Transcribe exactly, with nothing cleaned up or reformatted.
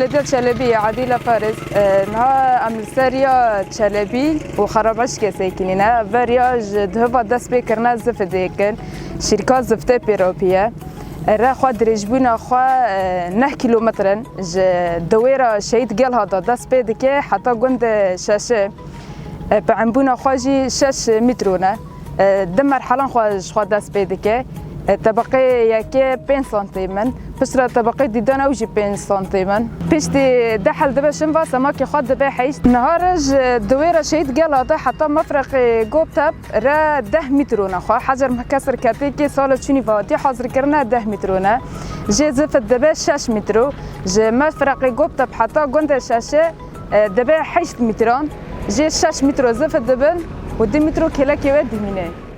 Belediya Çelebî, Adîla Faris, e, niha em li ser riya Çelebî û Xerameşkê sekinîne. Vê riya ji dihiva dest pê kirine zifidê kir. Şîrka ziftê pêropî ye. E, rê xwe dirêjbûna xwe, e, neh kîlometr in. Ji diwêra Şehîd Gelha de dest pê dike heta gund Şeşê. E, piembûna xwe jî şeş mîtro ne. E, di merhelan xwe ji xwe dest pê dike. E, tebeqê yekê pênc santîm in. Piştre tebeqê dîdan ew jî pênc santîm in. Piştî deh hel dibe şin va semakê xwe dibe heyşt. Niha re ji diwêra Şehîd Gelha de heta mefreqê Goptep re deh mîtro ne xwe. Hecer mekesir ketê kê sala çûnî ve hatî hazirkirine deh mîtro ne. Jê zifit dibe şeş mîtro. Ji mefreqê Goptep heta gundê Şeşê, e, dibe heşt mîtran. Jê şeş mîtro zifit dibin û du mîtro kêlekê we dimîne.